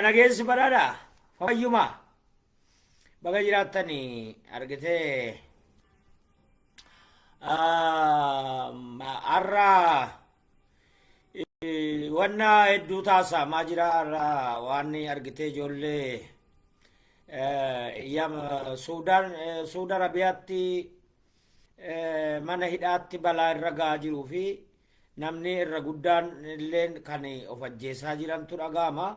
Nageessi badhaadha. Fayyuma. Baga jiraattanii argitee har'a wanna hedduu taasifamaa jira. Har'a waan argitee ijoollee Suudaan, Suud Arabiyaatti mana hidhaatti balaa irra gahaa jiruu fi namni irra guddaan illeen kan of ajjeesaa jirantu dhaga'ama.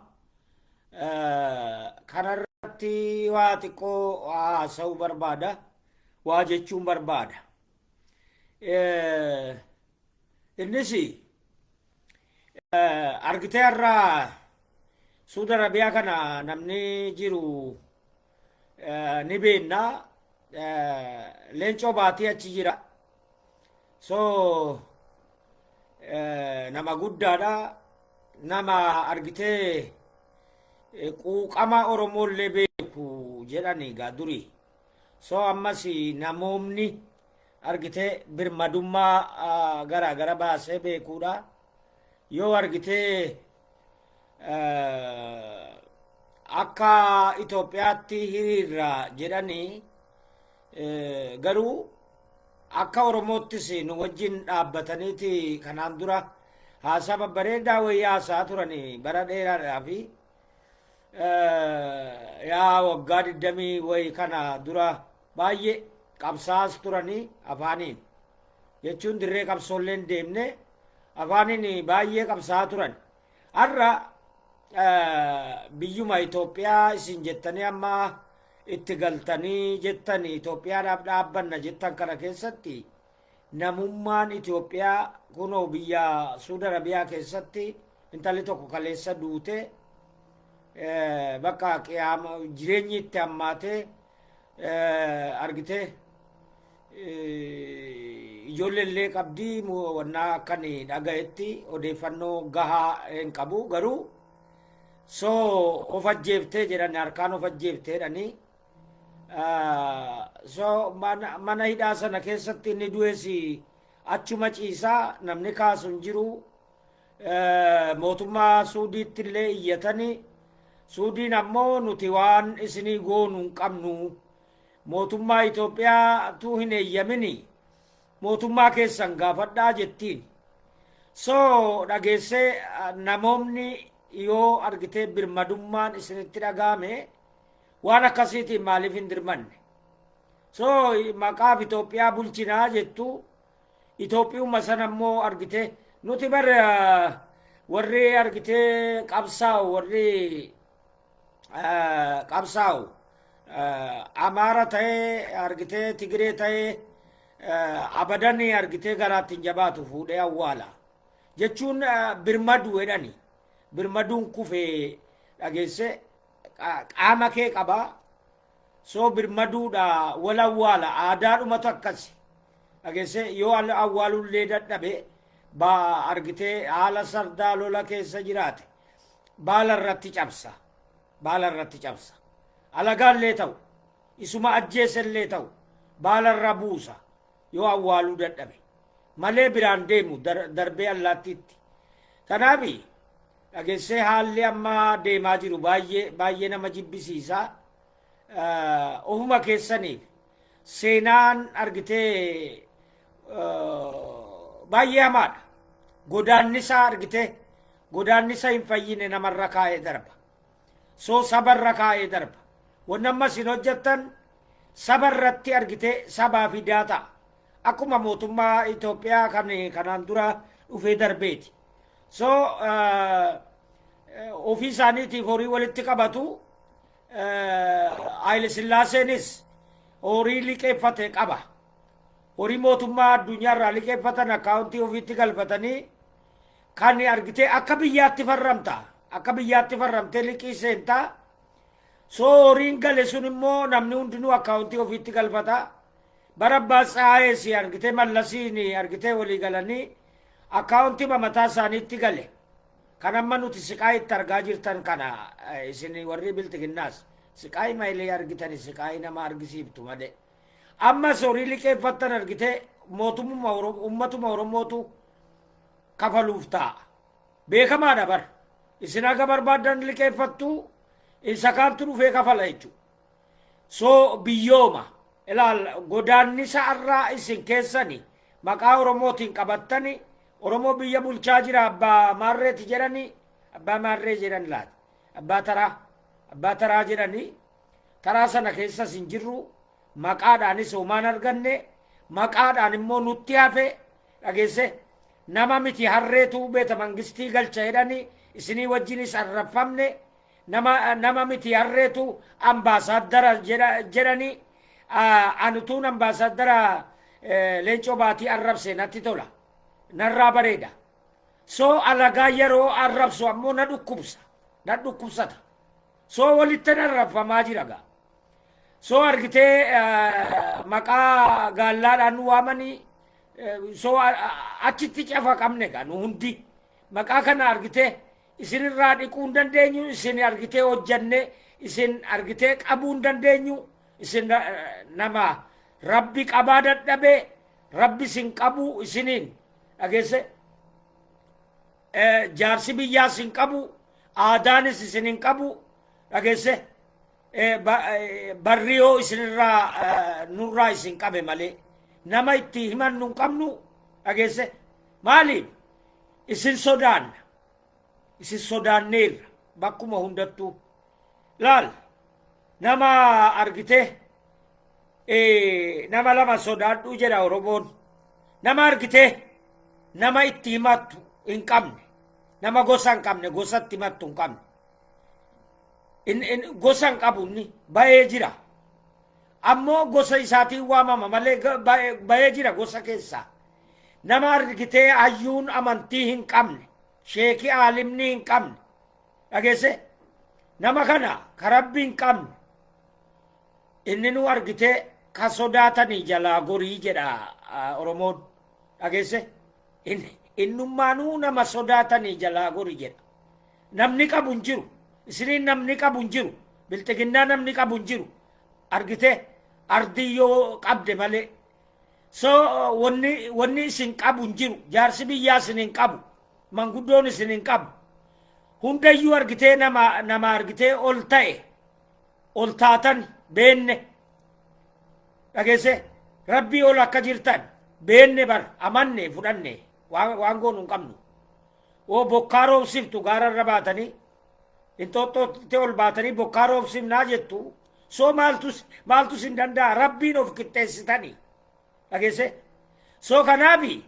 Kanarratti waa xiqqoo haasa'uu barbaada. Waa jechuun barbaada. Innis argitee har'a Suudi Arabiyaa kana namni jiru ni beenna. Leencoo Baatii achi jira. So nama guddaadha. Nama argitee quuqama Oromoollee beeku jedhani egaa durii. So ammas namoomni argitee birmadummaa garaa gara baasee beekuudha. Yoo argitee akka Itoophiyaatti hiriirra jedhanii, garuu akka Oromoottis nu wajjin dhaabbataniiti kanaan dura haasaa babbareedaa wayii haasaa turanii bara dheeraadhaa fi yaa waggaa 20 wayii kana dura baay'ee qabsaa'as turanii, afaaniin jechuun dirree qabsoolleen deemne, afaaniin baay'ee qabsaa'aa turan. Har'a biyyuma Itoophiyaa isin jettanii amma itti galtanii jettanii Itoophiyaadhaaf dhaabbanna jettan kana keessatti namummaan Itoophiyaa kunoo biyya Suudi Arabiyaa keessatti intalli tokko kaleessa duute, bakka qiyaama jireenyi itti hammaatee argitee ijoollee illee qabdi. Wannaa akkan dhagayetti odeeffannoo gahaa hin qabu, garuu so of ajjeeftee jedhan, harkaan of ajjeeftee jedhanii. So mana hidhaa sana keessatti inni du'es achuma ciisaa, namni kaasu hin jiru. Mootummaa Suudiitti illee iyyatanii, Suudiin ammoo nuti waan isinii goonu hin qabnu, mootummaa Itoophiyaatu hin eeyyamini, mootummaa keessan gaafadhaa jettiin. So dhageessee, namoonni yoo argitee birmadummaan isinitti dhaga'ame waan akkasiitiin maaliif hin dirmanne? So maqaaf Itoophiyaa bulchinaa jettu, Itoophiyuma sana immoo argitee nuti bar warri argitee qabsaa'u, warri qabsaa'u Amaara ta'ee, argitee Tigiree ta'ee, abadanii argitee garaatti hin jabaatu, fuudhee awwaala jechuun birmadu jedhani. Birmaduun kufee dhageesse qaama kee qabaa. So birmaduudha, wal awwaala, aadaadhumatu akkasi. Dhageesse, yoo awwaalullee dadhabe ba argitee haala sardaa lola keessa jiraate baala irratti cabsa, baala irratti cabsa. Alagaallee ta'u, isuma ajjeesellee ta'u, baala irra buusa yoo awwaaluu dadhabe malee biraan deemu darbee allaattiitti. Kanaaf dhageessee, haalli amma deemaa jiru baay'ee baay'ee nama jibbisiisa. Ofuma keessaniif seenaan argitee baay'ee hamaadha. Godaannisa argitee, godaannisa hin fayyine namarra kaa'ee darba. So sabarra kaa'ee darba. Wanni amma isin hojjettan sabarratti argitee sabaa fidaa ta'a. Akkuma mootummaa Itoophiyaa kan kanaan dura dhufee darbeeti. So ofii isaaniitiif horii walitti qabatu. Haayile Sillaaseenis horii liqeeffate qaba. Horii mootummaa addunyaarraa liqeeffatan akkaawuntii ofiitti galfatanii kan argitee akka biyyaatti farramta. Akka biyyaatti farramtee liqii seentaa. So horiin gale sun immoo namni hundinuu akkaawuntii ofiitti galfata. Bara abbaa Tsaayees argitee Mallasiin argitee walii galanii akkaawuntii mataa isaaniitti gale. Kan amma nuti siqaa itti argaa jirtan kana, isin warri bilxiginnaas siqaayii malee argitani, siqaayii nama argisiiftu malee. Ammas horii liqeeffattan argitee mootummaa ummatuma Oromootu kafaluuf ta'a. Beekamaadha bar. Isin haga barbaaddan liqeeffattu, isa kaantu dhufee kafala jechuudha. So biyyooma ilaal, godaannisa irraa isin keessani maqaa Oromootiin qabattani Oromoo biyya bulchaa jira. Abbaa maarreeti jedhani, abbaa maarree jedhan laata, abbaa taraa, abbaa taraa jedhani. Taraa sana keessas hin jirru, maqaadhaanis homaan arganne, maqaadhaan immoo nutti hafe. Dhageesse, nama miti harreetu beeta mangistii galcha jedhani, isinii wajjinis arrabfamne. Nama miti harreetu ambaasaaddara jedhani. Anutuun ambaasaaddara Leencoo Baatii arrabse natti tola, narraa bareeda. So alagaa yeroo arrabsu ammoo na dhukkubsa, na dhukkubsata. So walitti arrabfamaa jira gaa. So argitee, maqaa gaallaadhaan nu waamanii, so achitti cafa qabne gaa. Nu hundi maqaa kana argitee isinirraa dhiquu hin dandeenyu, isin argitee hojjanne isin argitee qabuu hin dandeenyu. Isin nama Rabbi qabaa dadhabee, Rabbi isin qabu isiniin. Dhageesse, jaarsi biyyaa isin qabu, aadaanis isin hin qabu. Dhageesse, barri yoo isinirraa nurraa isin qabe malee nama itti himannu hin qabnu. Dhageesse, maaliif isin sodaanna? Isin sodaanneerra bakkuma hundattuu. Laal, nama argite, nama lama sodaadhuu jedha Oromoon. Nama argite nama itti himattu hin qabne, nama gosa hin qabne, gosatti himattu hin qabne. Gosa hin qabu, inni bahee jira, ammoo gosa isaatiin waamama malee bahee jira gosa keessaa. Nama argitee hayyuun amantii hin qabne, sheekii aalimni hin qabne. Dhageesse, nama kana ka Rabbi hin qabne inni nu argitee ka sodaatanii jalaa gorii jedha Oromoon. Dhageesse, innummaanuu nama sodaatanii jalaa gori jedha. Namni qabu hin jiru isiniin, namni qabu hin jiru bilxiginnaa, namni qabu hin jiru argitee ardii yoo qabde malee. So wanni isin qabu hin jiru. Jaarsi biyyaa isin hin qabu, manguddoon isin hin qabu. Hundayyuu argitee nama argitee ol ta'e ol taatan beenne. Dhageesse, Rabbii ol akka jirtan beenne bar, amanne, fudhanne. Waan goonu hin qabnu. Oo bokkaa roobsiftu, gaararra baatanii, Inxooxxootti ol baatanii bokkaa roobsifnaa jettu. So maaltu sin danda'a? Rabbiin of qixxeessitanii. Dhageesse, so kanaafi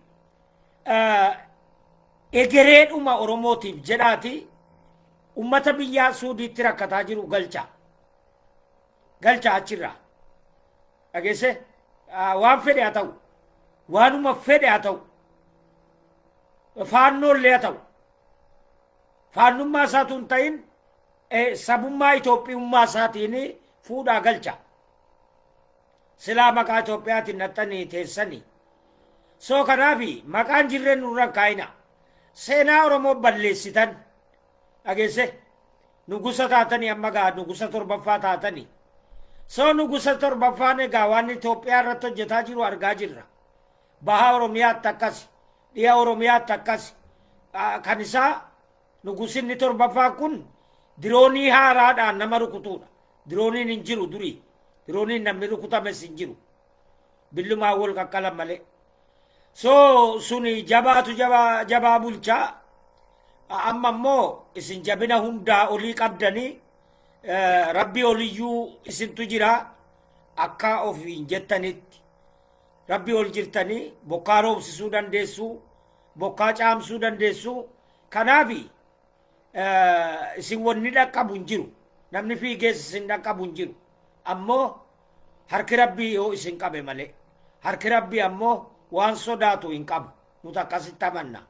egereedhuma Oromootiif jedhaati ummata biyyaa Suudiitti rakkataa jiru galcha, galcha achirraa. Dhageesse, waan fedhe haa ta'u, waanuma fedhe haa ta'u, faannoollee haa ta'u, faannummaa isaatu hin ta'in, sabummaa Itoophiyummaa isaatiin fuudhaa galcha. Silaa maqaa Itoophiyaatiin naxxanii teessanii. So kanaafi maqaan jirreen nurra hin kaa'ina. Seenaa Oromoo balleessitan. Dhageesse, nugusa taatanii, amma gaa nugusa torbaffaa taatanii. So nugusa torbaffaan egaa waan Itoophiyaa irratti hojjetaa jiru argaa jirra. Baha Oromiyaatti akkas, dhiha Oromiyaatti akkas. Kan isaa nugusinni torbaffaan kun diroonii haaraadhaan nama rukutuudha. Dirooniin hin jiru durii. Dirooniin namni rukutames hin jiru. Billumaan wal qaqqalan malee. So suni jabaatu jabaa jabaa bulchaa. Amma immoo isin jabina hundaa olii qabdanii, Rabbii oliyyuu isintu jira akka ofiin jettanitti. Rabbii ol jirtanii bokkaa roobsisuu dandeessu, bokkaa caamsuu dandeessu. Kanaafi isin wanni dhaqqabu hin jiru. Namni fiigees isin dhaqqabu hin jiru. Ammoo harki Rabbii yoo isin qabe malee. Harki Rabbii ammoo waan sodaatu hin qabu. Nuti akkasitti amanna.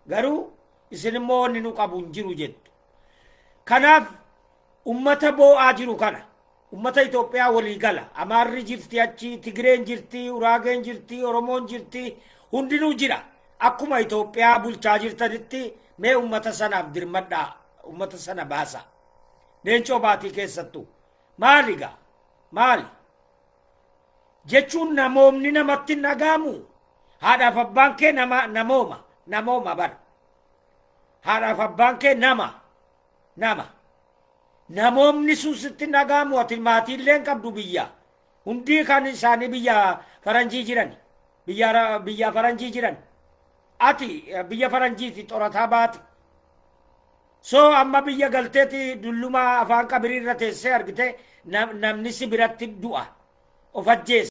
Garuu isin immoo wanni nu qabu hin jiru jettu. Kanaaf ummata boo'aa jiru kana, ummata Itoophiyaa walii gala. Amaarri jirti achi, Tigireen jirti, Uraageen jirti, Oromoon jirti, hundinuu jira. Akkuma Itoophiyaa bulchaa jirtanitti mee ummata sanaaf dirmadhaa, ummata sana baasa. Leencoo Baatii keessattuu. Maali gaa? Maali? Jechuun namoomni namatti hin dhaga'amu. Haadhaaf abbaan kee nama, namooma, namooma bara. Haadhaaf abbaan kee nama. Nama. Namoonni sun sitti dhaga'amu. Ati maatiillee hin qabdu. Biyya hundii kan isaanii biyya faranjii jiran, biyya faranjii jiran. Ati biyya faranjiiti xorataa baate. So amma biyya galteeti dulluma afaan qabirii irra teessee argite, namni si biratti du'a, of ajjeesa.